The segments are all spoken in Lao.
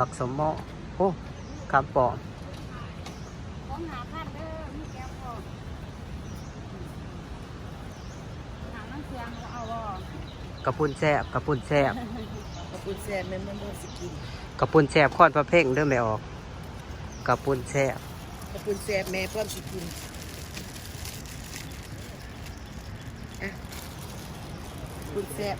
ບັກສົມເໝາະ ໂອ້ ຄຳປອມ ຂອງຫ້າພັນເດີ ມີແກ້ວພ້ອມ ນ້ຳມັນເຄື່ອງເອົາບໍ່? ກະປຸ້ນແຊບ ກະປຸ້ນແຊບ ກະປຸ້ນແຊບ ແມ່ນມັນບໍ່ຊິກິນ ກະປຸ້ນແຊບ ຄອນພະເພັງເດີແມ່ອອກ ກະປຸ້ນແຊບ ກະປຸ້ນແຊບ ແມ່ພ້ອມຊິກິນ ອ່ະ ປຸ້ນແຊບ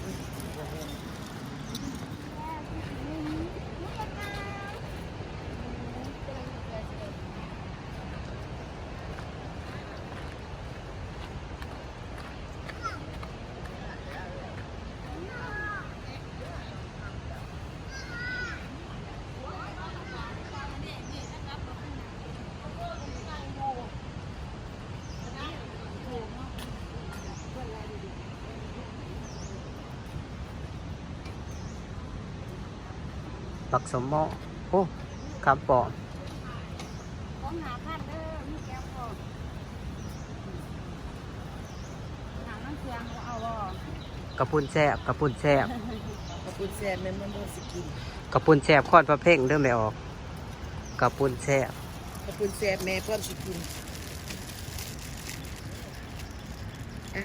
ບັກສົມເໝາະ ໂອ້ ຄຳປອມ ຂອງຫ້າພັນເດີ ມີແກ້ວພ້ອມ ນ້ຳມັນເຄື່ອງເອົາບໍ່? ກະປຸ້ນແຊບ ກະປຸ້ນແຊບ ກະປຸ້ນແຊບ ແມ່ນມັນບໍ່ຊິກິນ ກະປຸ້ນແຊບ ຄອນພະເພັງເດີແມ່ອອກ ກະປຸ້ນແຊບ ກະປຸ້ນແຊບ ແມ່ພ້ອມຊິກິນ ອ່ະ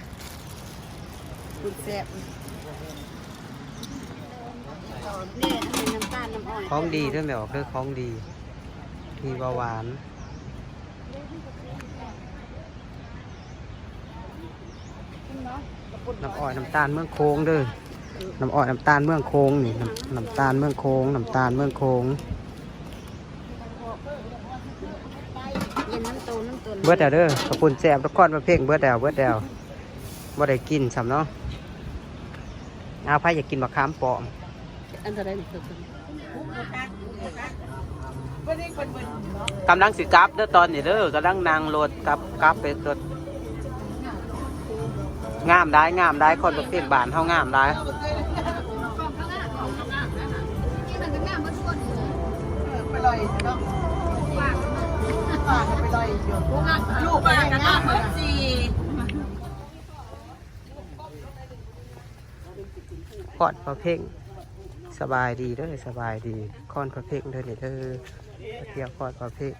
ປຸ້ນແຊບ ນີ້ ອັນນີ້ນ້ຳຕານນ້ຳອ້ອຍ ຂອງດີເດີແມ່ອອກເດີ ຂອງດີ ມີເບົາຫວານ ນ້ຳອ້ອຍນ້ຳຕານເມືອງໂຂງເດີ ນ້ຳອ້ອຍນ້ຳຕານເມືອງໂຂງນີ້ ນ້ຳ ນ້ຳຕານເມືອງໂຂງ ນ້ຳຕານເມືອງໂຂງ ເບິດແລ້ວເດີ ຂອບຄຸນແຊບ ນະຄອນພະເພັງ ເບິດແລ້ວ ເບິດແລ້ວ ບໍ່ໄດ້ກິນຊ້ຳເນາະ ເອົາ ໃຜຢາກກິນບັກຂາມປ້ອມ ອັນເທົ່າໃດນີ້? ກຳລັງຊິກັບເດີຕອນນີ້ເດີ ກຳລັງນັ່ງລົດກັບ ກັບໄປລົດ ງາມຫຼາຍ ງາມຫຼາຍ ຄອນພະເພັງບ້ານເຮົາງາມຫຼາຍ ຄອນພະເພັງ ສະບາຍດີເດີ ສະບາຍດີ ຄອນພະເພັງເດີນີ້ເດີ ມາທ່ຽວຄອນພະເພັງ